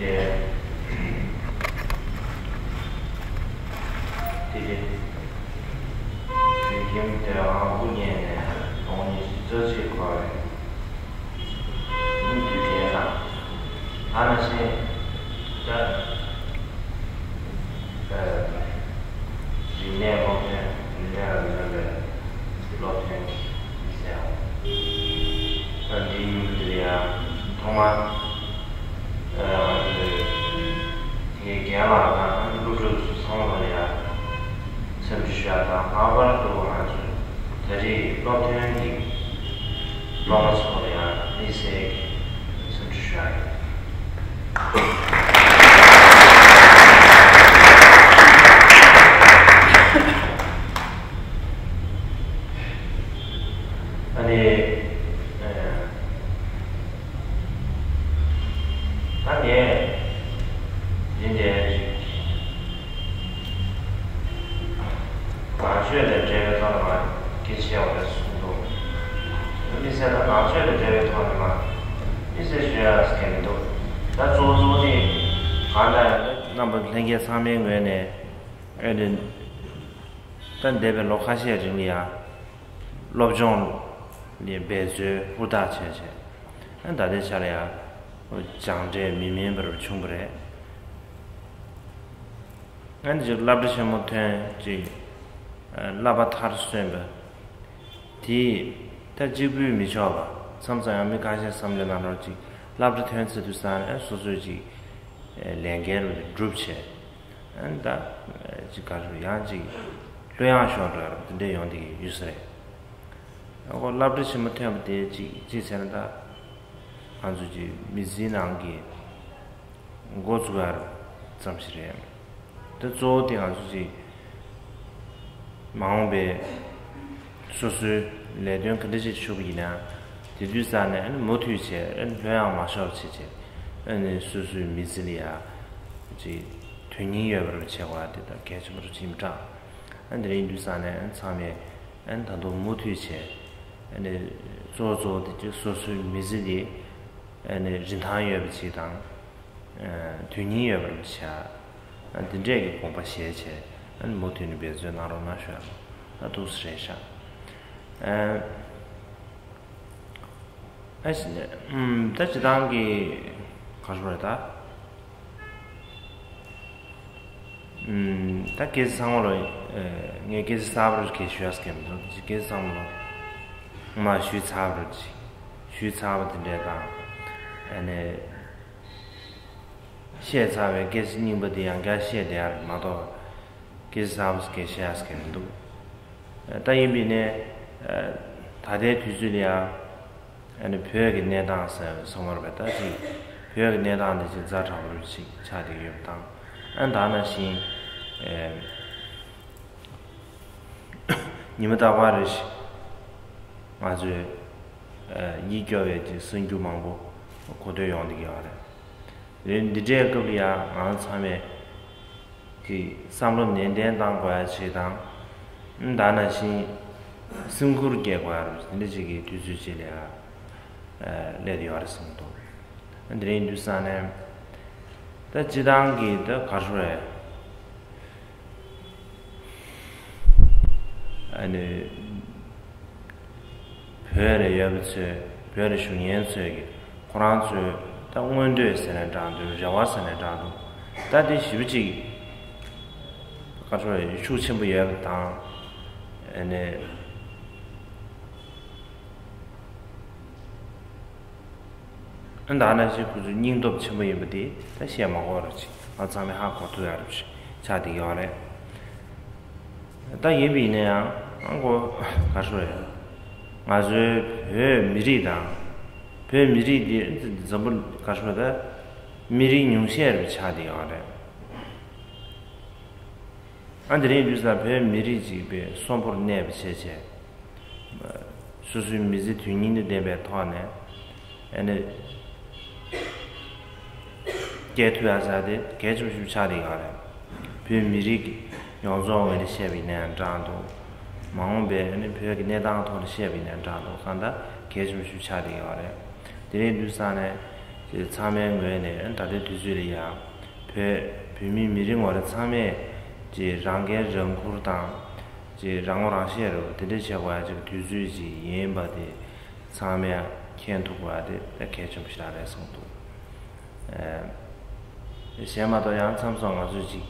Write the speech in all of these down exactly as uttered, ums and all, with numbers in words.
དེ་དེ་དེ་ཁྱིམ་དེ་ཨང་དབུ་བརྙེས་ནས་ལོ་ཉི་ཤུ་རྩ་གཅིག་འཁོར་བའི་དུས་དྲན་དང་། ད་ནང་བཞིན་ད་ཨ་རིག་གནས་སློབ་ཐོན། རིག་གནས་ལ་འཛིན་པའི་སློབ་ཐོན་ཟེར་ཡང་། ད་འདི་ཡིན་པ་དེ་ལ་ཡང་ཐོག་མར་ཨ་ང་ཚོའི་དེའི་རྒན་ལགས་དང་སློབ་ཕྲུག་ཚོ་ཚང་མ་ལ་ཡང་འཚམས་འདྲི་ཞུ་ཡ་དང་། ལྷག་པར་དུ་ང་ཚོའི་ད་རེས་སློབ་ཐོན་གྱི་སློབ་མ་ཚོ་ལ་ཡང་དམིགས་བསལ་གྱི་འཚམས་འདྲི་ཞུ་ཡ་ཡིན། ཨ་ནི་ཨ་ད་ངས་ཡིན་དེ་ཅིག་ནང་ཆོས་དང་འབྲེལ་བའི་ཐོག་ནས་མར་སྐད་ཆ་བཤད་པ་རེད་གསུངས་འདུག་དམིགས་བསལ་ད་ནང་ཆོས་དང་འབྲེལ་བའི་ཐོག་ནས་མར་དམིགས་བསལ་ཞུ་ཡག་གི་མི་འདུག་ད་གཙོ་བོ་གཙོ་བོ་དེ་གང་ལྟར་རྣམ་པ་ལྷན་རྒྱས་ཚང་མའི་ངོས་ནས་ཨེ་ནི་ད་འདས་པའི་ལོ་ཁ་ཤས་རིང་ལ་ཡང་སློབ་སྦྱོང་ལ་འབད་རྩོལ་ཧུར་ཐག་བྱས་བྱས། ཨ་ད་ལྟའི་ཆ་ལ་ཡང་སྦྱངས་འབྲས་མི་དམན་པར་བྱུང་བ་རེད། ཨ་ནི་ཅིག་བསླབ་གྲྭ་ཆེན་མོ་ཐོན་ཅིག་བསླབ་པ་མཐར་སོན་པ་དེས་ད་གཅིག་པུས་མི་ཆོག་པ། མཚམས་མཚམས་ཡང་མི་ཁ་ཤས་བསམ་བློའི་ནང་ལོགས་ཅིག་བསླབ་གྲྭ་ཐོན་ཚར་དུས་ཙང་ནས་སོ་སོས་ཅིག་ལས་འགན་རུ་སྒྲུབ་བྱས། ཨ་ནི་ད་ཅིག་ག་རེ་ཡང་ཅིག་གླུ་དབྱངས་ཤོར་འགྲོ་ཡ་རུ་དེ་འདྲས་ཡོང་བསྡད་ཀྱི་ཡོད་ས་རེད། ཨ་ཁོ་སློབ་གྲྭ་ཆེན་མོ་ཐོན་པ་དེ་ཅིག་ཅིག་བྱས་ན་ད་ང་ཚོ་ཅིག་མི་ཚེའི་ནང་གི་འགོ་ཚུགས་པ་ཙམ་ཞིག་རེད། དེ་གཙོ་བོ་དེ་ང་ཚོ་ཅིག་མ་འོངས་པའི་སོ་སོའི་ལས་དོན་ག་འདྲ་ཞིག་ཞུ་བ་ཡིན་ན། དེ་དུས་ཙང་ནས་ཨ་ནི་མུ་མཐུད་བྱས། ཨ་ནི་ལྷོད་ཡངས་མ་ཤོར་བྱས་བྱས། ཨ་ནི་སོ་སོའི་མི་ཚེ་ལ་ཡ་ཅིག་དོན་སྙིང་ཡོད་པ་རུ་བྱེད་དགོས་པ་དེ་ད་གལ་ཆེན་པོ་རུ་ཕྱིན་པ་འདྲ། ཨ་ནི་དེ་འདྲ་ཡིན་དུས་ཙང་ནས་ཨ་ནི་ཚང་མས་ཨ་ནི་ད་དུང་མུ་མཐུད་བྱས། ཨ་ནི་གཙོ་བོ་གཙོ་བོ་དེ་ཅིག་སོ་སོའི་མི་ཚེ་དེ་ཨ་ནི་རིན་ཐང་ཡོད་པ་ཅིག་དང་། ཨ་དོན་སྙིང་ཡོད་པར་བྱ། ཨ་འདི་འདྲས་ཀྱི་དགོངས་པ་བཞེས་བྱས། ཨ་ནི་མུ་མཐུད་ནས་འབད་རྩོལ་གནང་རོགས་གནང་ཞུ་ཡ་ལ་ད་འདུག་སེ་རེད་ཤག་ཨ་ཨ་ཞི་ཨམ་ད་སྤྱིར་བཏང་གི་ག་རེ་ཟེར་དགོས་རེད་ད། ཨམ་ད་སྐྱེས་ཚང་མ་ལ་ཨ་ངས་སྐྱེས་ཚང་མ་ལ་གལ་ཞུ་ཡ་སྐད་མི་འདུག་སྐྱེས་ཚང་མ་ལ་མ་ཞུས་ཚར་བ་ཞིག་ཞུས་ཚར་བ་དེ་འདྲས་དང་། ཨ་ནི་བཤད་ཚར་བའི་སྐད་ཆ་རྙིང་པ་དེ་ཡང་བསྐྱར་བཤད་བསྡད་ཡ་རེད་མ་གཏོགས། སྐད་ཆ་གསར་པ་སྐད་བཤད་ཡ་སྐད་མི་འདུག་ད་ཡིན་པའི་ནས་ད་ལྟའི་དུས་ཚོད་ལ་ཡང་ཨ་ནི་བོད་ཀྱི་གནས་སྟངས་ཟེར་སོང་བར་བས་ད་ཅིག་བོད་ཀྱི་གནས་སྟངས་འདི་ཅིག་ཛ་དྲག་པོ་ཅིག་ཆགས་བསྡད་ཡོད་པ་དང་། ཨ་ནི་ད་ནང་བཞིན་ཉི་མ་རྟག་པར་རེ་ཞིག་ང་ཚོས་ཡིད་སྐྱོ་བའི་ཅིག་གསར་འགྱུར་མང་པོ་གོ་ཐོས་ཡོང་བསྡད་ཀྱི་ཡོད་རེད། འདི་འདྲའི་སྐབས་ལ་ཡང་ང་ཚང་མས་ཀྱི་བསམ་བློ་ནན་ཏན་བཏང་དགོས་ཡ་ཅིག་དང་། ད་ནང་བཞིན་སེམས་ཁུར་སྐྱེ་དགོས་ཡ་རུ་འདི་འདྲ་ཅིག་གི་དུས་ཚོད་ཅིག་ལ་ཡང་སླེབས་ཡོད་རེད་བསམ་འདུག་འདི་རིང་དུས་སང་ནས་ད་སྤྱི་བཏང་གི་ད་ག་རེ་རེད། ཨ་ནི་བོད་ལ་ཡོད་པ་ཚོས། བོད་ལ་བཞུགས་མཁན་ཚོས་ཀྱི་ཁོ་རང་ཚོའི་ད་མངོན་འདོད་ཟེར་ན་འདྲ་འདུག་རེ་བ་ཟེར་ན་འདྲ་འདུག་ད་དེ་ཞེ་པོ་ཅིག་ག་ཚོད་ཤུགས་ཆེན་པོ་ཡོད་པ་དང་། ཨ་ནི། ཨ་ད་ནང་བཞིན་ཁོ་ཚོའི་སྙིང་སྟོབས་ཆེན་པོ་ཡིན་པ་དེ་ད་བཤད་མ་དགོས་ར་ཅིག་ང་ཚང་མས་ཧ་གོ་ཐུབ་ཡ་ར་ཅིག་ཆགས་བསྡད་ཡོད་རེད། ད་ཡིན་པ་ཡིན་ན་ཡང་ཨང་གོ་ག་རེ་ཟེར། ང་ཚོའི་བོད་མི་རིགས་དང་། བོད་མི་རིགས་འདི་འཛམ་བུ་ག་རེ་ཟེར། ད་མི་རིགས་ཉུང་ཤས་ར་ཆགས་བསྡད་ཡོད་རེད། ཨ་འདི་རིང་དུས་ཙང་བོད་མི་རིགས་གཅིག་པའི་གསོན་པོར་གནས་པ་བྱས་བྱས། སོ་སོའི་མི་ཚེ་དོན་སྙིང་དང་ལྡན་པའི་ཐོག་ནས་ཨ་ནི་སྐྱེལ་ཐུབ་ཡ་ཟེར་དེ་གལ་ཆེན་པོ་ཞིག་ཆགས་བསྡད་ཡོད་རེད། བོད་མི་རིགས་ཀྱི་ཡོངས་རྫོགས་ངོས་ནས་བཤད་པ་ཡིན་ན་ཡང་འདྲ་འདུག་མ་འོངས་པའི་ཨ་ནི་བོད་ཀྱི་གནས་སྟངས་ཐོག་ནས་བཤད་པ་ཡིན་ན་འདྲ་འདུག་གང་ལྟར་གལ་ཆེན་པོ་ཞིག་ཆགས་བསྡད་ཡོད་རེད། དེ་རིང་དུས་ཙང་ནས་ དེ་ཚང་མའི་ངོས་ནས་ད་ལྟའི་དུས་ཚོད་ལ་ཡང་བོད་བོད་མི་མི་རེ་ངོ་རེ་ཚང་མས་ཅིག་རང་འགན་རང་འཁུར་དང་། ཅིག་རང་ངོ་རང་ཤེས་རེད་བ། དེ་འདྲས་བྱེད་དགོས་ཡ་ཅིག་དུས་ཚོད་ཅིག་ཡིན་པ་དེ་ཚང་མས་མཁྱེན་ཐུབ་དགོས་ཡ་དེ་གལ་ཆེན་པོ་ཞིག་རེད་བསམ་འདུག། ཨེ། གཞན་མ་གཏོགས་ཡང་མཚམས་མཚམས་ང་ཚོས་ཅིག་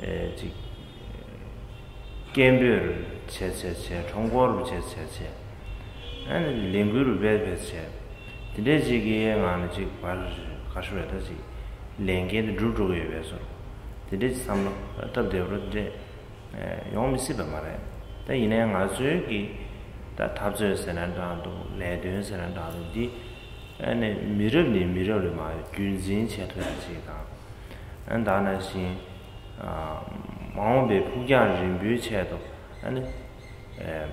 ཨེ་ཅིག་སྐད་འབོད་རུ་བྱས་བྱས་བྱས། ཁྲོམ་སྐོར་རུ་བྱས་བྱས་བྱས། ཨ་ནི་ལས་འགུལ་རུ་བས་བས་བྱས། དེ་འདྲས་ཅིག་གི་ངང་ནས་ཅིག་བར་ག་ཤོ་རེ་ད་ཅིག་ལས་འགན་དེ་འགྲུབ་འགྲོ་གི་ཡོད་པའི་བཟོ་འདྲ། དེ་འདྲས་ཅིག་བསམ་བློ་སྟབས་བདེ་བོ་དེ་འདྲས་ཡོང་མི་སྲིད་པ་མ་རེད། ད་ཡིན་ནའི་ང་ཚོའི་གི་ད་འཐབ་རྩོད་ཟེར་ན་འདྲ་འདུག། ལས་དོན་ཟེར་ན་འདྲ་འདུག། འདི་ཨ་ནི་མི་རབས་ནས་མི་རབས་ལ་མར་རྒྱུན་འཛིན་བྱེད་ཐུབ་ཡ་ཅིག་དང་། ཨ་ནི་ད་ནང་བཞིན་ཨ་མ་འོངས་པའི་ཕུགས་རྒྱང་རིང་པོའི་ཆེད་དུ་ཨ་ནི་ཨེ་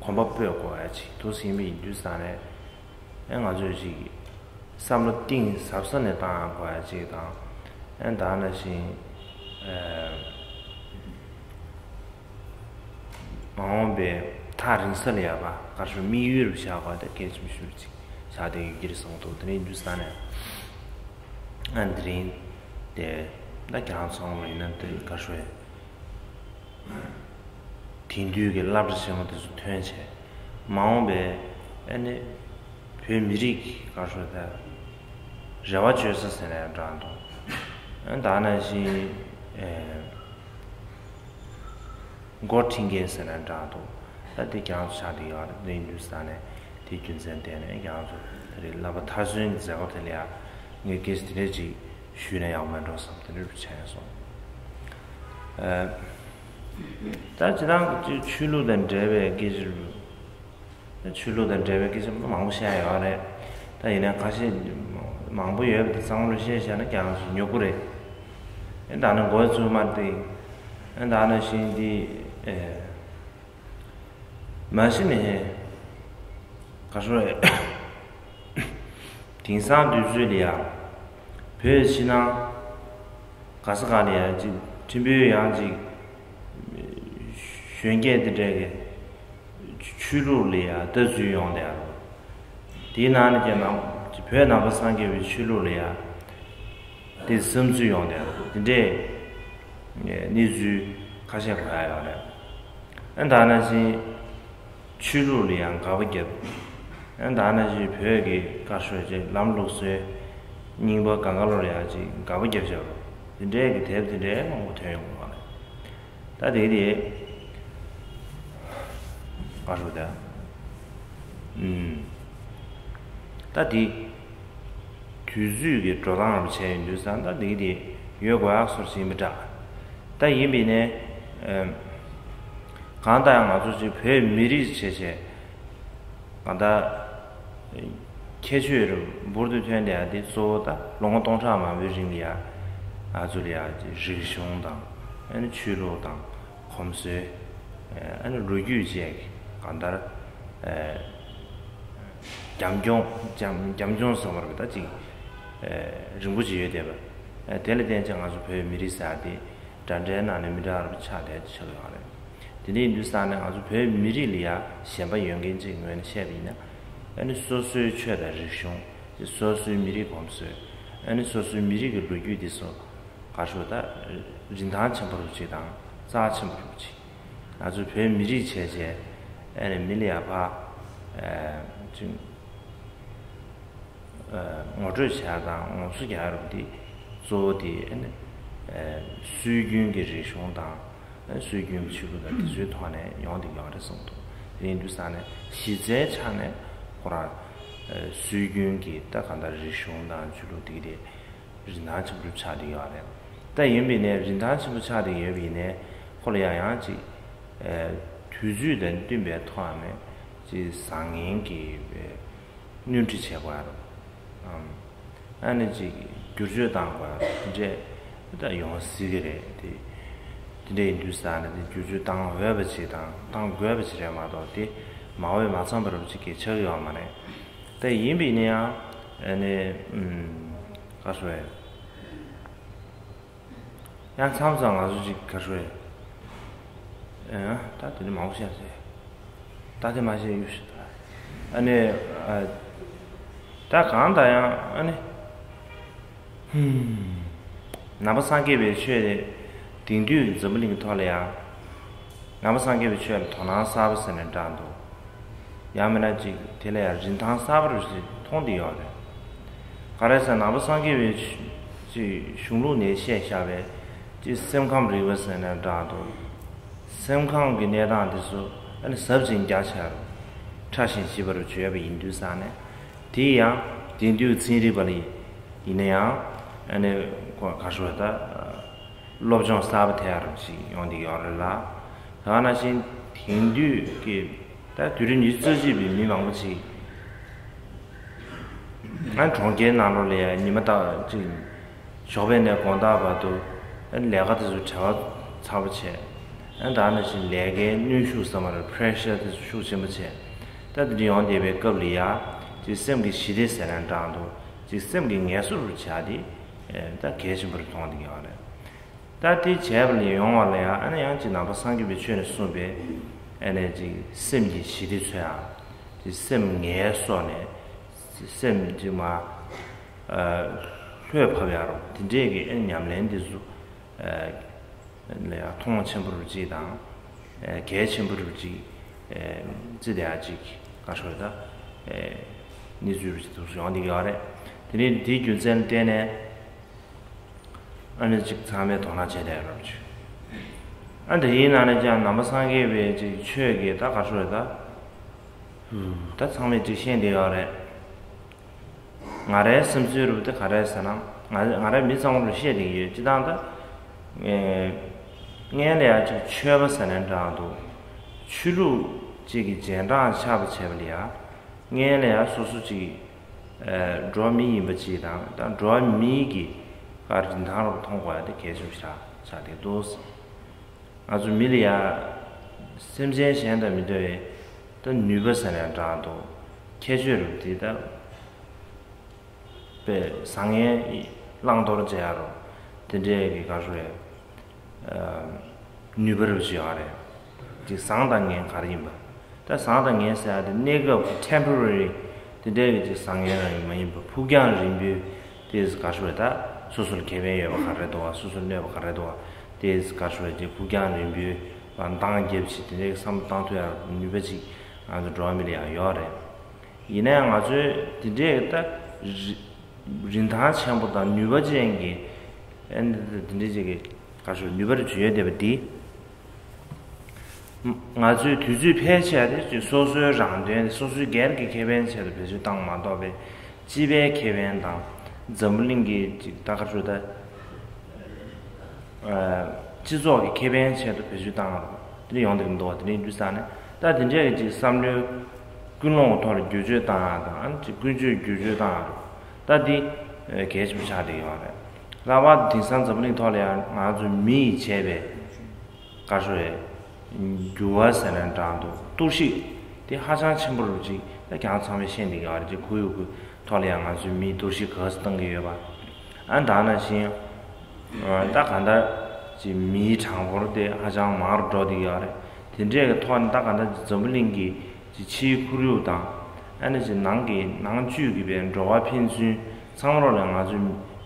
གོམ་པ་སྤོས་དགོས་ཡ་ཅིག་འདུག་ཟིན་པ་ཡིན་དུས་ཙང་ནས། ཨེ་ང་ཚོས་ཅིག་བསམ་བློ་གཏིང་ཟབ་ས་ནས་བཏང་དགོས་ཡ་ཅིག་དང་། ཨེ་ད་ནང་བཞིན་ཨེ་མ་འོངས་པའི་ཐག་རིང་ས་ལ་ཡ་ཕར་ག་རེ་ཞུ་དམིགས་ཡུལ་རུ་བཞག་དགོས་ཡ་དེ་གལ་ཆེན་པོ་ཞིག་ཅིག་ཆགས་བསྡད་ཡོད་ཀྱི་རེད་བསམ་འདུག། དེ་ནས་ཡིན་དུས་ཙང་ནས་ཨ་འདི་རིང་དེ་ད་ཁྱེད་རང་ཚོ་ལ་ཡིན་ན་དེ་ག་རེ་ཞུ་དེང་དུས་ཀྱི་སློབ་གྲྭ་ཆེན་མོ་དེ་ཚོ་ཐོན་བྱས། མ་འོངས་པའི་ཨ་ནི་བོད་མི་རིགས་ཀྱི་ག་རེ་ཞུ་ད་རེ་བ་བཅོལ་ས་ཟེར་ན་ཡང་འདྲ་འདུག། ཨ་ད་ནང་བཞིན་ཨེ་འགོ་ཁྲིད་མཁན་ཟེར་ན་འདྲ་འདུག། ད་དེ་ཁྱེད་རང་ཚོ་ཆགས་བསྡད་ཡོད་རེད། དེ་ཡིན་དུས་ཙང་ནས་དེ་རྒྱུ་མཚན་བརྟེན་ནས་ཁྱེད་རང་ཚོ་དེ་རིང་བསླབ་པ་མཐར་སོན་གྱི་མཛད་སྒོ་དེ་ལ་ཡང་ངས་སྐད་ཆ་དེ་འདྲས་ཅིག་ཞུས་ན་ཡག་མེད་འགྲོ་བསམ་དེ་འདྲས་བྱས་སོང་། ཨ་ད་སྤྱིར་བཏང་གི་ཆོས་ལུགས་དང་འབྲེལ་བའི་སྐད་ཆ་རུ། ཆོས་ལུགས་དང་འབྲེལ་བའི་སྐད་ཆ་མང་པོ་བཤད་ཡོད་རེད། ད་ཡིན་ནའི་ཁ་ཤས་མང་པོ་ཡོད་པ་དེ་ཚང་མ་ལ་བཤད་བཞག་ན་ཀྱང་ཉོབ་པོ་རེད། ཨེ་ད་ནི་མགོ་ཚོས་མ་དེ། ཨེ་ད་ནི་བཞིན་དེ། ཨེ་མ་གཞི་ནས་ག་རེ་ཞུ་རེད། དེང་སང་དུས་ཚོད་ལ་ཡ་བོད་ཕྱི་ནང་ག་ས་ག་ལ་ཡ་ཅིག་ཁྲིམས་དཔོན་ཡང་ཅིག་གཞོན་སྐྱེས་དེ་འདྲས་ཀྱི་ཆོས་ལུགས་ལ་ཡ་ལྟ་ཚུལ་ཡོང་བསྡད་ཡོད་རེད། དེའི་ནང་ནས་ཀྱང་ནང་བོད་ནང་པ་སངས་རྒྱས་པའི་ཆོས་ལུགས་ལ་ཡ་དེ་བསམ་ཚུལ་ཡོང་བསྡད་ཡོད་རེད། དེ་འདྲས་གནས་ཚུལ་ཁ་ཤས་གོ་ཡ་ཡོད་རེད། ཨ་ད་ནང་བཞིན་ཆོས་ལུགས་ལ་ཡང་དགག་པ་བརྒྱབ། ཨ་ད་ནང་བཞིན་བོད་ཀྱི་བཀའ་ཤོག་ཅིག་ལམ་ལུགས་སྲོལ་རྙིང་པ་གང་ག་ལོར་ཡང་ཅིག་དགག་པ་བརྒྱབ་བཞག་པ། དེ་འདྲའི་གི་དེབ་དེ་འདྲའི་མང་པོ་ཐོན་ཡོང་གི་ཡོད་རེད། ད་དེ་དེ་བཀའ་ཤོག་དེ། ཨུམ། ད་དེ། དུས་ཚོད་ཀྱི་འགྲོ་སྟངས་རུ་བྱས་ཡོང་དུས་ཙང་ད་འདི་གི་དེ་ཡོད་དགོས་ཡག་སོར་ཞིག་མི་འདྲ། ད་ཡིན་པས་ནས། ཨེམ། གང་ལྟར་ཡང་ང་ཚོ་ཅིག་བོད་མི་རིགས་བྱས་བྱས། གང་ལྟར། ཁྱད་ཆོས་རུ་འབུར་དུ་ཐོན་བསྡད་ཡག་དེ་གཙོ་བོ་ད་ལོ་ངོ་སྟོང་ཕྲག་མང་པོའི་རིང་ལ་ཡ། ང་ཚོ་ལ་ཡ་ཅིག་རིག་གཞུང་དང་། ཨ་ནི་ཆོས་ལུགས་དང་། གོམས་སྲོལ། ཨ་ནི་ལོ་རྒྱུས་བཅས་ཀྱི་གང་ལྟར། རྒྱབ་ལྗོངས་རྒྱབ་རྒྱབ་ལྗོངས་ཟེར་བ་རེད་ད་ཅིག་རིང་པོ་ཅིག་ཡོད་བསྡད་པ། དེ་ལ་བརྟེན་ཅིང་ང་ཚོ་བོད་མི་རིགས་ཟེར་ཡ་དེ་འདྲ་འདྲའི་ནང་ནས་མི་འདྲ་བ་ཆགས་བསྡད་ཆགས་ཡོད་རེད། དེ་འདྲ་ཡིན་དུས་ཙང་ནས་ང་ཚོ་བོད་མི་རིགས་ལ་ཡ་ཞེན་པ་ཡོད་མཁན་ཅིག་ངོས་ནས་བཤད་པ་ཡིན་ན། ཨ་ནི་སོ་སོའི་ཆོས་དང་རིག་གཞུང་། སོ་སོའི་མི་རིགས་གོམས་སྲོལ། ཨ་ནི་སོ་སོའི་མི་རིགས་ཀྱི་ལོ་རྒྱུས་དེ་ཚོ། ག་རེ་ཞུ་ད། རིན་ཐང་ཆེན་པོ་རུ་ཅིག་དང་རྩ་ཆེན་པོ་རུ་ཅིག་ང་ཚོ་བོད་མི་རིགས་བྱས་བྱས་ཨ་ནི་མི་ལ་ཡ་ཕར་ཅིག་ངོ་སྤྲོད་བྱ་དང་ངོ་སོ་རྒྱག་རུ་དེ་གཙོ་བོ་དེ་ཨ་ནི་སྲོལ་རྒྱུན་གྱི་རིག་གཞུང་དང་སྲོལ་རྒྱུན་གྱི་ཆོས་ལུགས་དང་དེ་ཚོའི་ཐོག་ནས་ཡོང་དེ་ཡོང་རེད་གསུངས་འདུག། དེ་ཡིན་དུས་ཙང་ནས་གཞི་རྩའི་ཆ་ནས་ཁོ་རང་སྲོལ་རྒྱུན་གྱི་ད་གང་ལྟར་རིག་གཞུང་དང་ཆོས་ལུགས་དེ་གི་དེ། རིན་ཐང་ཆེན་པོ་ཆགས་བསྡད་ཡོད་རེད། ད་ཡིན་པས་ནས་རིན་ཐང་ཆེན་པོ་ཆགས་བསྡད་ཡོད་པས་ནས་ཁོ་ལ་ཡང་ཡང་ཅིག་དུས་ཚོད་དང་བསྟུན་པའི་ཐོག་ནས་ཅིག་བཟང་ངན་གྱི་སྣོན་འཕྲི་བྱེད་དགོས་རེད། ཨ་ནི་ཅིག་བསྒྱུར་བཅོས་བཏང་དགོས་རེད། དེ་འདྲས་ད་ཡོང་སྲིད་ཀྱི་རེད་དེ། དེ་འདྲས་ཡིན་དུས་ཙང་ནས་དེ་བསྒྱུར་བཅོས་བཏང་འོས་པ་ཅིག་དང་བཏང་དགོས་པ་ཅིག་རེད་མ་གཏོགས་དེ་མ་འོས་མ་འཚམས་པ་རབ་ཅིག་གི་ཆགས་ཡོད་མ་རེད། དེ་ཡིན་པས་ནས་ཡང་ཨ་ནི་ཨུམ། ག་རེ་ཟེར། ཡང་མཚམས་མཚམས་ང་ཚོ་ཅིག་ག་རེ་ཟེར། ཨ་ད་དེ་ནི་མང་པོ་བཤད་ཟེར། ད་དེ་མ་བཤད་ཡོད་ཤི་ད། ཨ་ནི་ཨ། ད་གང་ལྟར་ཡང་ཨ་ནི་ ནང་པ་སངས་རྒྱས་པའི་ཆོས་དེ་དེང་དུས་འཛམ་བུ་གླིང་གི་ཐོག་ལ་ཡང་ནང་པ་སངས་རྒྱས་པའི་ཆོས་ལ་དོ་སྣང་གསར་པ་ཟེར་ནས་བསྒྲགས་འདུག་ཡང་མིན་ན་ཅིག་དེ་ལ་ཡང་རིན་ཐང་གསར་པ་རུ་ཞིག་མཐོང་བསྡད་ཡོད་རེད། ག་རེ་ཟེར་ན་ནང་པ་སངས་རྒྱས་པའི་ཆོས་ཅིག་གཞུང་ལུགས་ནས་བཤད་བཞག་པའི་ཅིག་སེམས་ཁམས་རིག་པ་ཟེར་ནས་བསྒྲགས་འདུག་སེམས་ཁམས་ཀྱི་གནས་སྟངས་དེ་ཚོ་ཨ་ནི་ཟབ་ཅིང་རྒྱ་ཆེ་བར་ཕྲ་ཞིང་ཞིབ་པར་བརྗོད་པ་ཡིན་དུས་ཙང་ནས། དེ་ཡང་དེང་དུས་ཚན་རིག་པ་ལ་ཡིན་ན་ཡང་ཨ་ནི་ག་རེ་ཟེར་ད་སློབ་སྦྱོང་གསར་པ་ཐེབས་ཡག་ཅིག་ཡོང་བསྡད་ཡོད་རེད་ལ། དེ་ནང་བཞིན་དེང་དུས་ཀྱི་ད་དུས་རབས་ཉི་ཤུ་རྩ་གཅིག་པའི་མི་མང་པོ་ཅིག་ང་གྲོང་ཁྱེར་ནང་ལོགས་ལ་ཡང་ཉི་མ་ལྟར་ཅིག་ཞོགས་པ་ནས་དགོང་དག་བར་དུ་ལས་ཀ་དེ་ཚོ་བྲེལ་བ་ཚ་པོ་བྱས། ཨ་ད་ནང་བཞིན་ལས་ཀའི་གནོན་ཤུགས་ཟེར་མ་རེད། པེ་རེ་ཤར་དེ་ཚོ་ཤུགས་ཆེན་པོ་བྱས། ད་དེ་འདྲ་ཡོང་བསྡད་པའི་སྐབས་ལ་ཡང་ཅིག་སེམས་ཀྱི་ཞི་བདེ་ཟེར་ནས་བསྒྲགས་འདུག་ཅིག་སེམས་ཀྱི་ངལ་གསོ་རུ་བྱ་དེ་ད་གལ་ཆེན་པོ་རུ་མཐོང་བསྡད་ཡོད་རེད། ད་དེ་བྱས་པ་ལས་ཡོང་བ་ལ་ཡང་ཨ་ནི་ཡང་ཅིག་ནང་པ་སངས་རྒྱས་པའི་ཆོས་ནས་གསུངས་པའི་ཨ་ནི་ཅིག་སེམས་ཀྱི་ཞི་བདེ་འཚོལ་ཡག་ཅིག་སེམས་ངལ་གསོ་ནས་སེམས་ཅིག་མ་ལྷོད་ཕབ་ཡག་རུ་དེ་འདྲས་ཀྱི་ཨ་ནི་ཉམས་ལེན་དེ་ཚོ་ལ་ཡང་མཐོང་ཆེན་པོ་རུ་ཅིག་དང་གལ་ཆེན་པོ་རུ་ཅིག་བརྩི་བསྡད་ཡག་ཅིག་ག་རེ་ཟེར་ད་གནས་ཚུལ་རུ་ཅིག་ཐུགས་སུ་ཡོང་བསྡད་ཡོད་རེད། དེ་ནས་དེའི་རྒྱུ་མཚན་བརྟེན་ནས། ཨ་ནི་ཅིག་ཚང་མས་དོ་སྣང་བྱས་བསྡད་རོགས་བྱོས། ཨ་འདི་ཡིན་ན་ནི་ཀྱང་ནང་པ་སངས་རྒྱས་པའི་ཅིག་ཆོས་ཀྱི་ད་ག་རེ་ཟེར་ད། ད་ཚང་མས་ཅིག་ཤེས་བསྡད་ཡོད་རེད། ང་རའི་སེམས་ཚོར་རུ་དེ་ག་རེ་ཟེར་ན་ང་ང་རའི་མི་ཚང་མ་རུ་བཤད་བསྡད་ཀྱི་ཡོད། སྤྱིར་བཏང་ད། ངས་ལ་ཡ་ཅིག་ཆོས་པ་ཟེར་ནས་འདྲ་འདུག་ཆོས་ལུགས་ཅིག་གི་རྗེས་འབྲང་ཆགས་པ་བྱས་པ་ལ་ཡ། ངས་ལ་ཡ་སོ་སོ་ཅིག་ཨ་འགྲོ་བ་མི་ཡིན་པ་ཅིག་དང་ད་འགྲོ་བ་མིའི་གི་ག་རིན་ཐང་རུ་མཐོང་དགོས་ཡ་དེ་གལ་ཆེན་པོ་ཞིག་ཆགས་བསྡད་འདུག་ང་ཚོ་མི་ལ་ཡ་སེམས་ཅན་གཞན་དང་མི་འདྲ་བའི་ད་ནུས་པ་ཟེར་ནས་འདྲ་འདུག་ཁྱད་ཆོས་རུ་དེ་ད་པའི་བཟང་ངན་བླང་དོར་བྱེད་ཡ་རུ་དེ་འདྲའི་གི་ག་རེ་ཟེར་ནུས་པ་རུ་བྱེད་ཡ་རེད། དེ་བཟང་དང་ངན་ག་རེ་ཡིན་པ། ད་བཟང་དང་ངན་ཟེར་ཡ་དེ་གནས་སྐབས་ཀྱི་ཊེམ་པོ་ར་རི་དེ་འདྲའི་གི་ཅིག་བཟང་ངན་རང་ཡིན་མ་ཡིན་པ་ཕུགས་རྒྱང་རིང་པོའི་དེ་ག་རེ་ཟེར་ད་སོ་སོ་ལ་ཁེ་ཕན་ཡོད་པ་ག་རེ་འདུག་བ། སོ་སོ་ལ་གནོད་པ་ག་རེ་འདུག་བ། དེ་ག་རེ་ཟེར་ཅིག་ཕུགས་རྒྱང་རིང་པོའི་བ་འདང་རྒྱབ་ཅིག་དེ་འདྲའི་བསམ་བློ་བཏང་ཐུབ་ཡ་ནུས་པ་ཅིག་ང་ཚོ་འགྲོ་བ་མི་ལ་ཡང་ཡོད་རེད། ཡིན་ན་ཡང་ང་ཚོའི་དེ་འདྲའི་ད་རི་རིན་ཐང་ཆེན་པོ་དང་ནུས་པ་ཅན་གྱི་ཨ་ནི་དེ་འདྲའི་ཅིག་གི་ག་རེ་ཟེར་ནུས་པ་རུ་བྱེད་ཡོད་བསྡད་པ་འདི། ང་ཚོའི་དུས་ཚོད་ཕལ་ཆེར་དེ་ཅིག་སོ་སོའི་རང་དོན་སོ་སོའི་སྒེར་གྱི་ཁེ་ཕན་ཆེད་དུ་བེད་སྤྱོད་བཏང་མ་གཏོགས་པའི་སྤྱི་པའི་ཁེ་ཕན་དང་འཛམ་བུ་གླིང་གི་ཅིག་ད་ག་རེ་ཟེར་ད། སྤྱི་ཚོགས་ཀྱི་ཁེ་ཕན་ཆེད་དུ་བེད་སྤྱོད་བཏང་བ་དེ་འདྲ་ཡོང་བསྡད་ཀྱི་འདུག་བ། དེ་འདྲ་ཡིན་དུས་ཙང་ནས་ད་དེ་འདྲའི་ཅིག་བསམ་བློའི་ཀུན་སློང་གི་ཐོག་ལ་བསྒྱུར་བཅོས་བཏང་ཡ་དང་ཨ་ནི་ཅིག་ཀུན་སྤྱོད་བསྒྱུར་བཅོས་བཏང་ཡ་རུ་ད་འདི་གལ་ཆེན་པོ་ཆགས་བསྡད་ཡོད་རེད། ལྷག་པར་དུ་དེང་སང་འཛམ་བུ་གླིང་ཐོག་ལ་ཡང་ང་ཚོ་མི་ཡིས་བྱས་པའི་ག་རེ་ཟེར་རེད། འགྱུར་བ་ཟེར་ན་འདྲ་འདུག་གཏོར་བཤིག་དེ་ཧ་ཅང་ཆེན་པོ་རུ་ཅིག་ད་ཁྱེད་རང་ཚང་མས་ཤེས་བསྡད་ཀྱི་ཡོད་རེད། ཅིག་ཁོར་ཡུག་གི་ཐོག་ལ་ཡང་ང་ཚོའི་མིའི་གཏོར་བཤིག་ག་ཚོད་བཏང་གི་ཡོད་པ། ཨ་ད་ནང་བཞིན་ད་ག་འདྲ་ཅིག་མིའི་གྲངས་འབོར་དེ་ཧ་ཅང་མང་རུ་འགྲོ་བསྡད་ཀྱི་ཡོད་རེད། དེ་འདྲའི་གི་ཐོག་ནས་ད་ག་འདྲ་ཅིག་འཛམ་བུ་གླིང་གི་ཅིག་ཕྱིའི་ཁོར་ཡུག་དང་ཨ་ནི་ཅིག་ནང་གི་ནང་བཅུད་ཀྱི་བའི་འགྲོ་བ་ཕན་ཚུན་ཚང་མ་ལོག་ལ་ང་ཚོའི་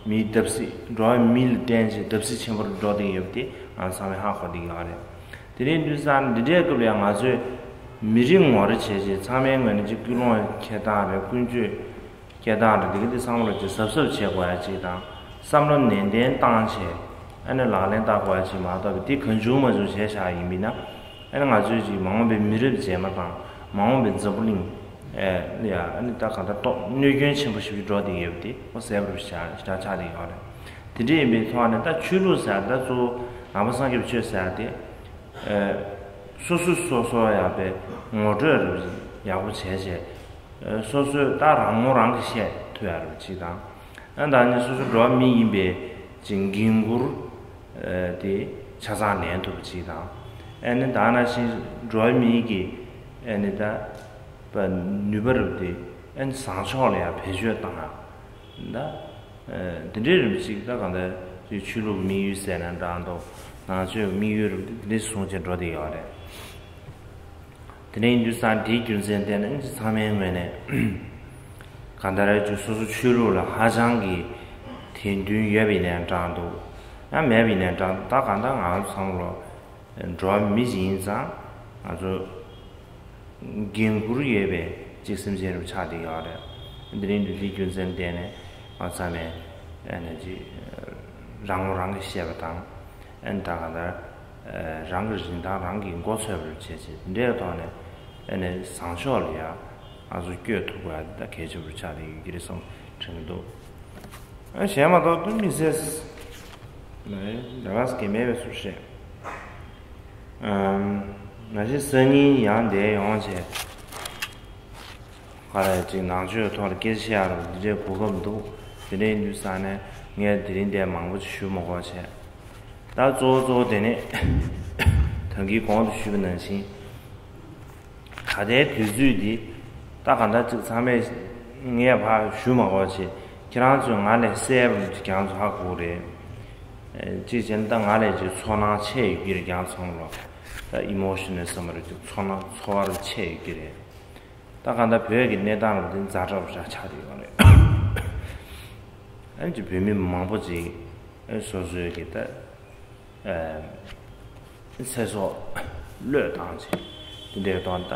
མིའི་བརྡབ་གསིག་འགྲོ་བ་མི་ལ་བརྟེན་ཅིག་བརྡབ་གསིག་ཆེན་པོ་རུ་འགྲོ་བསྡད་ཀྱི་ཡོད་པ་དེ་ང་ཚང་མས་ཧ་གོ་བསྡད་ཀྱི་ཡོད་རེད། དེ་རིང་དུས་སང་འདི་འདྲའི་སྐབས་ལ་ཡང་ང་ཚོས་མི་རེ་ངོ་རེ་བྱས་རྗེས་ཚང་མའི་ངོས་ནས་ཅིག་ཀུན་སློང་འཁྱེར་སྟངས་རེད། ཀུན་སྤྱོད་འཁྱེར་སྟངས་རེད། འདི་ག་འདི་ཚང་མ་ལ་ཅིག་གཟབ་གཟབ་བྱེད་དགོས་ཡ་ཅིག་དང་བསམ་བློ་ནན་ཏན་བཏང་བྱས་ཨ་ནི་ལག་ལེན་བསྟར་དགོས་ཡ་ཅིག་མ་གཏོགས་པའི་འདི་གང་བྱུང་མང་བྱུང་བྱས་བཞག་ཡིན་པས་ན་ཨ་ནི་ང་ཚོས་ཅིག་མ་འོངས་པའི་མི་རབས་རྗེས་མ་དང་མ་འོངས་པའི་འཛམ་བུ་གླིང་ཨེ་ལ་ཡ་ཨ་ནི་ད་ག་ད་ཏོག་གནོད་སྐྱོན་ཆེན་པོ་ཞིག་འགྲོ་བསྡད་ཡོད་པ་དེ་ཁོ་གསལ་པོ་ཞེ་དྲག་ཆགས་བསྡད་ཡོད་རེད། དེ་འདྲ་ཡིན་པའི་ཐོག་ནས་ད་ཆོས་ལུགས་ཟེར་ད་གཙོ་བོ་ནང་པ་སངས་རྒྱས་པའི་ཆོས་ཟེར་དེ། སོ་སོ་སོ་སོ་ཡག་པའི་ངོ་སྤྲོད་རེ་ཡག་པོ་བྱས་བྱས། སོ་སོས་ད་རང་ངོ་རང་གིས་བཤད་ཐུབ་ཡག་རེ་ཅིག་དང་། ཨ་ད་ནི་སོ་སོ་འགྲོ་བ་མི་ཡིན་པའི་ཅིག་འགན་འཁུར་དེ་ཆ་ཚང་ལེན་ཐུབ་པ་ཅིག་དང་། ཨ་ནི་ད་ནང་བཞིན་འགྲོ་བ་མི་གི་ཨ་ནི་ད་ནུས་པ་རེ་དེ་ཨ་ནི་བཟང་ཕྱོགས་ལ་ཡང་བེད་སྤྱོད་བཏང་ཡག་ད། དེ་འདྲའི་རིམ་ཅིག་ད་གང་ལྟར་ཆོས་ལུགས་དམིགས་ཡུལ་ཟེར་ན་འདྲ་འདུག་ནང་ཆོས་དམིགས་ཡུལ་རིམ་དེ་འདྲའི་བཟུང་བྱས་འགྲོ་བསྡད་ཡོད་རེད། དེ་འདྲ་ཡིན་དུས་ཙང་དེའི་རྒྱུ་མཚན་བརྟེན་ནས་ཚང་མའི་ངོས་ནས་གང་ལྟར་ཅིག་སོ་སོ་ཆོས་ལུགས་ལ་ཧ་ཅང་གི་ དད་འདུན་ཡོད་པ་ཡིན་ནའི་འདྲ་འདུག་ཡང་མེད་པ་ཡིན་ནའི་འདྲ་འདུག་ད་གང་ལྟར་ང་ཚོ་ཚང་མ་ལོ་འགྲོ་བ་མི་ཞིག་ཡིན་ཙང་ང་ཚོ་འགན་འཁུར་ཡོད་པའི་ཅིག་སེམས་ཅན་རུ་ཆགས་བསྡད་ཡོད་རེད། དེ་རིང་འདི་འདྲའི་རྒྱུ་མཚན་བརྟེན་ནས་ང་ཚང་མས་ཨ་ནི་ཅིག་རང་ངོ་རང་གིས་ཤེས་པ་དང་ཨ་ནི་ད་གང་ལྟར་རང་གི་རིན་ཐང་རང་གིས་མགོ་ཚོས་པར་བྱེད་ཅིག་འདི་འདྲའི་ཐོག་ནས་ཨ་ནི་བཟང་ཕྱོགས་ལ་ཡང་ང་ཚོ་བསྐྱོད་ཐུབ་པ་ད་གལ་ཆེན་པོ་ཆགས་བསྡད་ཡོད་ཀྱི་རེད་བསམ་དྲན་གྱི་འདུག་ཨ་གཞན་མ་གཏོགས་དུ་མི་ཟེར། ནའི་ལས་ཀ་གི་མེད་པའི་ཚུལ་བཤད། ཨམ། ན་གཞི་སང་ཉིན་ཡང་འདས་ཡོང་བྱས། ག་རེ་ཅིག་ནང་ཆོས་ཐོག་ལ་སྐད་ཆ་བཤད་ཡག་རུ་འདི་འདྲའི་གོ་སྐབས་འདུག་དེ་འདྲའི་ཡིན་དུས་ས་ནས་ངས་དེ་རིང་འདས་མང་པོ་ཅིག་ཞུ་མ་དགོས་བྱས། ད་གཙོ་བོ་གཙོ་བོ་དེ་ནི་ད་གིན་གོང་དུ་ཞུས་པ་ནང་བཞིན། ད་ལྟའི་དུས་ཚོད་འདི་ད་ག་འདྲ་ཅིག་ཚང་མས་ངས་ཕར་ཞུ་མ་དགོས་བྱས་ཁྱེད་རང་ཚོས་ང་ལས་གསལ་པོ་ཅིག་ཁྱེད་རང་ཚོ་ཧ་གོ་རེད། ཅིག་བྱས་ན་ད་ང་ལས་ཅིག་ཚོར་སྣང་ཆེ་ཡོད་ཀྱི་རེད་ཁྱེད་རང་ཚོ་ལ། ད་ཨི་མོ་ཤི་ནལ་བསམ་པ་རེད་ཅིག་ཚོར་སྣང་ཚོར་བ་ཆེ་ཡོད་ཀྱི་རེད། ད་ག་འདྲ་བོད་ཀྱི་གནས་སྟངས་ལ་འདི་ཛ་དྲག་པོ་ཞིག་ཆགས་བསྡད་ཡོད་རེད། ཨ་ནི་ཅིག་བོད་མི་མང་པོ་ཅིག་ཨ་སོ་སོའི་གི་ད། ཚེ་སྲོག་བློས་བཏང་བྱས་དེ་འདྲའི་ཐོག་ནས་ད་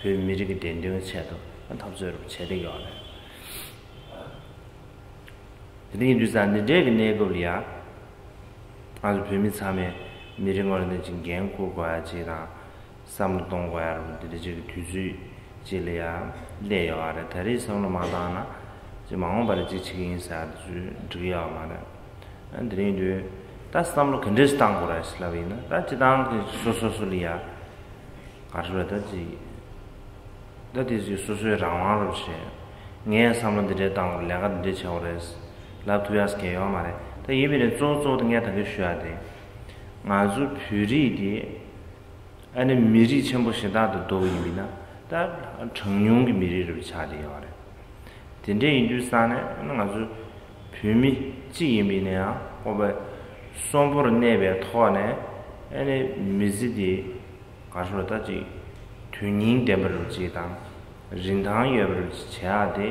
བོད་མི་རིགས་ཀྱི་བདེན་དོན་ཆེད་དུ་འཐབ་རྩོད་རུ་བྱས་བསྡད་ཡོད་རེད། དེ་འདྲ་ཡིན་དུས་ཙང་འདི་འདྲའི་གི་གནས་སྐབས་ལ་ཡ། ང་ཚོ་བོད་མི་ཚང་མས་མི་རེ་ངོ་རེ་ནས་ཅིག་འགན་འཁུར་དགོས་ཡ་ཅིག་དང་། བསམ་བློ་གཏོང་དགོས་ཡ་རུ་འདི་འདྲ་ཅིག་གི་དུས་ཚོད་ཅིག་ལ་ཡ་སླེབས་ཡོད་རེད། ད་རེས་བསམ་བློ་མ་བཏང་ན་ཅིག་མ་འོངས་པ་ལ་ཅིག་བྱེད་ཀྱི་ཡིན་ཟེར་ཡ་དེ་ཚོ་འགྲིག་གི་ཡོད་མ་རེད། ཨ་འདི་རིང་དུས་ད་བསམ་བློ་ག་འདྲས་བཏང་དགོས་རེད་ཟེར་ལབ་ཡིན་ན་ད་སྤྱི་བཏང་གི་སོ་སོ་སོ་ལ་ཡ་ག་རེ་ཟེར་ད་ཅིག་ད་དེ་ཅིག་སོ་སོའི་རང་དབང་རུ་བྱས། ངས་བསམ་བློ་འདི་འདྲས་བཏང་དགོས་ལས་ཀ་འདི་འདྲས་བྱེད་དགོས་རེད་ལབ་ཐུབ་ཡ་ཟེར་མཁན་ཡོད་མ་རེད། ད་ཡིན་པའི་རེད་གཙོ་བོ་གཙོ་བོ་དེ་ངས་ད་གིན་ཞུ་ཡ་དེ་ང་ཚོ་བོད་རིགས་དེ། ཨ་ནི་མི་རིགས་ཆེན་པོ་གཞན་དག་དང་བསྡུར་བ་ཡིན་པ་ཡིན་ན་ད་གྲངས་ཉུང་གི་མི་རིགས་རུ་ཆགས་བསྡད་ཡོད་རེད། དེ་འདྲ་ཡིན་དུས་ཙང་ནས་ཨ་ནི་ང་ཚོ་བོད་མི་གཅིག་ཡིན་པ་ཡིན་ན་ཡང་ཁོ་པ་གསོན་པོར་གནས་པའི་ཐོག་ནས་ཨ་ནི་མི་ཚེ་འདི་ག་རེ་ཟེར་ད་ཅིག་དོན་སྙིང་ལྡན་པ་རུ་ཅིག་དང་རིན་ཐང་ཡོད་པ་རུ་ཅིག་བྱེད་ཡག་དེ་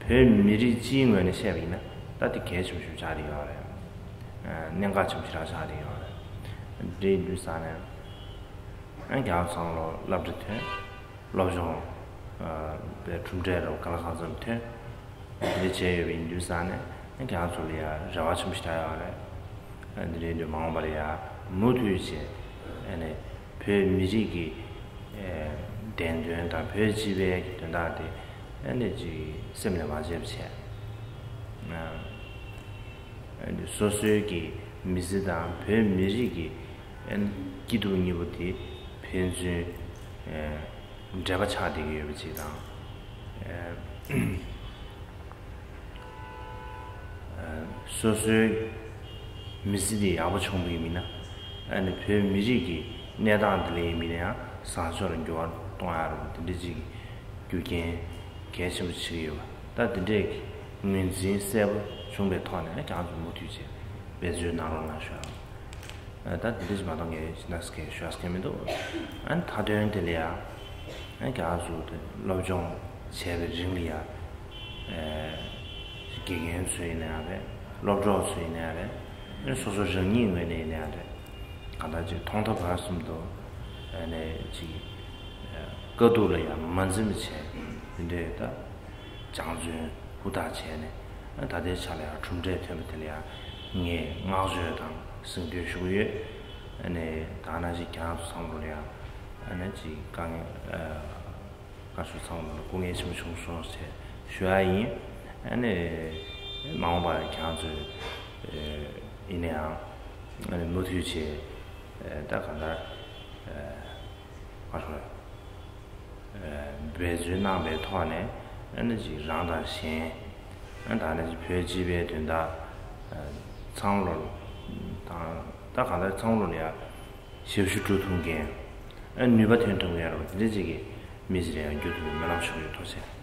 བོད་མི་རིགས་སྤྱིའི་ངོས་ནས་བཤད་པ་ཡིན་ན་ད་དེ་གལ་ཆེན་པོ་ཞིག་ཆགས་བསྡད་ཡོད་རེད། གནད་འགག་ཆེན་པོ་ཞིག་ཆགས་བསྡད་ཡོད་རེད། དེ་འདྲ་ཡིན་དུས་ཙང་ནས། ཨ་རྒྱ་ཚང་ལོ་སློབ་གྲྭ་ཐོན། སློབ་སྦྱོང་པའི་གྲུབ་འབྲས་རོགས་ག་ལ་གང་འཚམ་ཐོན། འདི་འདྲ་བྱས་ཡོད་པ་ཡིན་དུས་ཙང་ནས་ཨ་རྒྱ་ཚོ་ལ་ཡ་རེ་བ་ཆེན་པོ་ཞིག་བཞག་ཡོད་རེད། ཨ་འདི་འདྲ་ཡིན་དུས་མ་འོངས་པར་ཡ་མུ་མཐུད་བྱས་ཨ་ནི་བོད་མི་རིགས་ཀྱི་བདེན་དོན་དང་བོད་སྤྱི་པའི་དོན་དག་དེ་ཨ་ནི་ཅིག་སེམས་ནས་མ་བརྗེད་པ་བྱས། སོ་སོའི་གི་མི་ཚེ་དང་བོད་མི་རིགས་ཀྱི་སྐྱིད་སྡུག་གཉིས་པོ་དེ་ཕན་ཚུན་འབྲེལ་བ་ཆགས་བསྡད་ཀྱི་ཡོད་པ་ཅིག་དང་། སོ་སོའི་མི་ཚེ་དེ་ཡག་པོ་བྱུང་བ་ཡིན་ན་ཨ་ནི་བོད་མི་རིགས་ཀྱི་གནས་སྟངས་དེ་ལ་ཡིན་པ་ཡིན་ན་ཡང་བཟང་ཕྱོགས་ལ་འགྱུར་བ་གཏོང་ཡག་རེད་པ་དེ་འདྲ་ཅིག་རྒྱུ་རྐྱེན་གལ་ཆེན་པོ་ཆགས་ཀྱི་ཡོད་པ། ད་དེ་འདྲས་ཀྱི་ངོས་འཛིན་གསལ་པོ་བྱུང་བའི་ཐོག་ནས་ཁྱེད་རང་ཚོ་མུ་མཐུད་བྱས་འབད་བརྩོན་གནང་རོགས་གནང་ཞུ། ད་དེ་འདྲས་ཅིག་མ་གཏོགས་ངས་ཅི་ན་སྐད་ཞུ་ཡ་སྐད་མི་འདུག་ཨ་ནི་མཐའ་དོན་དེ་ལ་ཡ་ཨ་ནི་ཁྱེད་རང་ཚོ་དེ་སློབ་སྦྱོང་བྱས་པའི་རིང་ལ་ཡ་དགེ་རྒན་ཚོ་ཡིན་ན་ཡང་རེད། སློབ་གྲོགས་ཚོ་ཡིན་ན་ཡང་རེད། ཨ་ནི་སོ་སོ་རང་ཉིད་ངོས་ནས་ཡིན་ན་ཡང་རེད། གང་ལྟར་ཅིག་ཐོག་མཐའ་བར་གསུམ་དུ་ཨ་ནི་ཅིག་དཀའ་སྡུག་ལ་ཡང་མ་འཛེམས་བྱས་འདི་འདྲའི་ད་སྦྱང་བརྩོན་ཧུར་ཐག་བྱས་ནས་ཨ་ད་ལྟའི་ཆ་ལ་ཡང་གྲུབ་འབྲས་ཐོན་པ་དེ་ལ་ཡང་ངས་བསྔགས་བརྗོད་དང་གཟེངས་བསྟོད་ཞུ་གི་ཡོད། ཨ་ནི་ད་ནང་བཞིན་ཁྱེད་རང་ཚོ་ཚང་མ་ལ་ཡང་ཨ་ནི་ཅིག་དཀའ་ངལ་ཨ། བཀའ་ཤོག་ཚང་མ་ལ་སྐུ་ངལ་ཆེན་པོ་བྱུང་སོང་ཞེས་ཞུ་ཡ་ཡིན། ཨ་ནི་མ་འོངས་པར་ཁྱེད་རང་ཚོས་ཨེ་ཡིན་ན་ཡང་ཨ་ནི་མུ་མཐུད་བྱས་ཨེ་ད་གང་ལྟར་ཨེ་བཀའ་ཤོག་ཨེ་འབད་བརྩོན་གནང་པའི་ཐོག་ནས་ཨ་ནི་ཅིག་རང་དང་གཞན་ཨ་ད་ནི་ཅིག་བོད་སྤྱི་པའི་དོན་དག་ཨེ་ཚང་མ་ལ་དང་ད་གང་ལྟར་ཚང་མ་ལ་ཡ། ཞབས་ཞུ་སྒྲུབ་ཐུབ་མཁན། ཨ་ནུས་པ་ཐོན་ཐུབ་མཁན་རོགས་དེ་འདྲ་ཅིག་གི་མི་ཞིག་ལ་ཡང་འགྱུར་ཐུབ་པའི་སྨོན་ལམ་ཞུ་གི་ཡོད། ཐུགས་རྗེ་ཆེ།